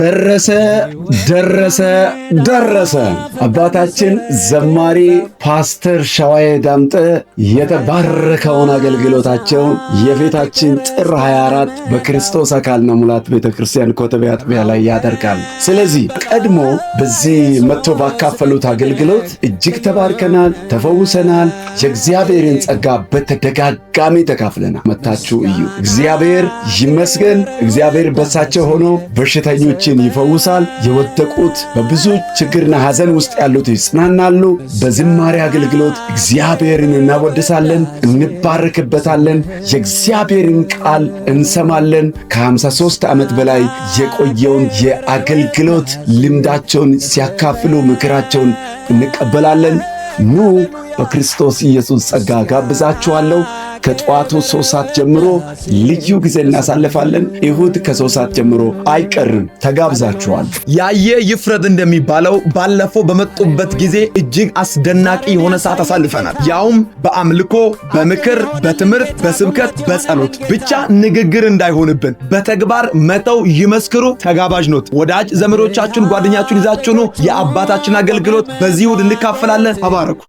ደረሰ፣ ደረሰ፣ ደረሰ። አባታችን ዘማሪ ፓስተር ሸዋዬ ዳምጠ የተባረከውን አገልግሎታቸውን የፊታችን ጥር 24 በክርስቶስ አካልና ሙላት ቤተ ክርስቲያን ኮተቤ አጥቢያ ላይ ያደርጋል። ስለዚህ ቀድሞ በዚህ መጥቶ ባካፈሉት አገልግሎት እጅግ ተባርከናል፣ ተፈውሰናል። የእግዚአብሔርን ጸጋ በተደጋጋሚ ተካፍለናል። መጥታችሁ እዩ። እግዚአብሔር ይመስገን። እግዚአብሔር በሳቸው ሆኖ በሽተኞችን ይፈውሳል። የወደቁት፣ በብዙ ችግርና ሐዘን ውስጥ ያሉት ይጽናናሉ። በዝማሬ አገልግሎት እግዚአብሔርን እናወድሳለን፣ እንባረክበታለን። የእግዚአብሔርን ቃል እንሰማለን። ከ53 ዓመት በላይ የቆየውን የአገልግሎት ልምዳቸውን ሲያካፍሉ ምክራቸውን እንቀበላለን። ኑ፣ በክርስቶስ ኢየሱስ ጸጋ ጋብዛችኋለሁ። ከጠዋቱ 3 ሰዓት ጀምሮ ልዩ ጊዜ እናሳልፋለን። እሁድ ከ3 ሰዓት ጀምሮ አይቀርም። ተጋብዛችኋል። ያየ ይፍረድ እንደሚባለው ባለፈው በመጡበት ጊዜ እጅግ አስደናቂ የሆነ ሰዓት አሳልፈናል። ያውም በአምልኮ፣ በምክር፣ በትምህርት፣ በስብከት፣ በጸሎት። ብቻ ንግግር እንዳይሆንብን በተግባር መተው ይመስክሩ። ተጋባዥ ኖት። ወዳጅ ዘመዶቻችሁን፣ ጓደኛችሁን ይዛችሁ ኑ። የአባታችን አገልግሎት በዚህ እሁድ እንካፈላለን። ተባረኩ።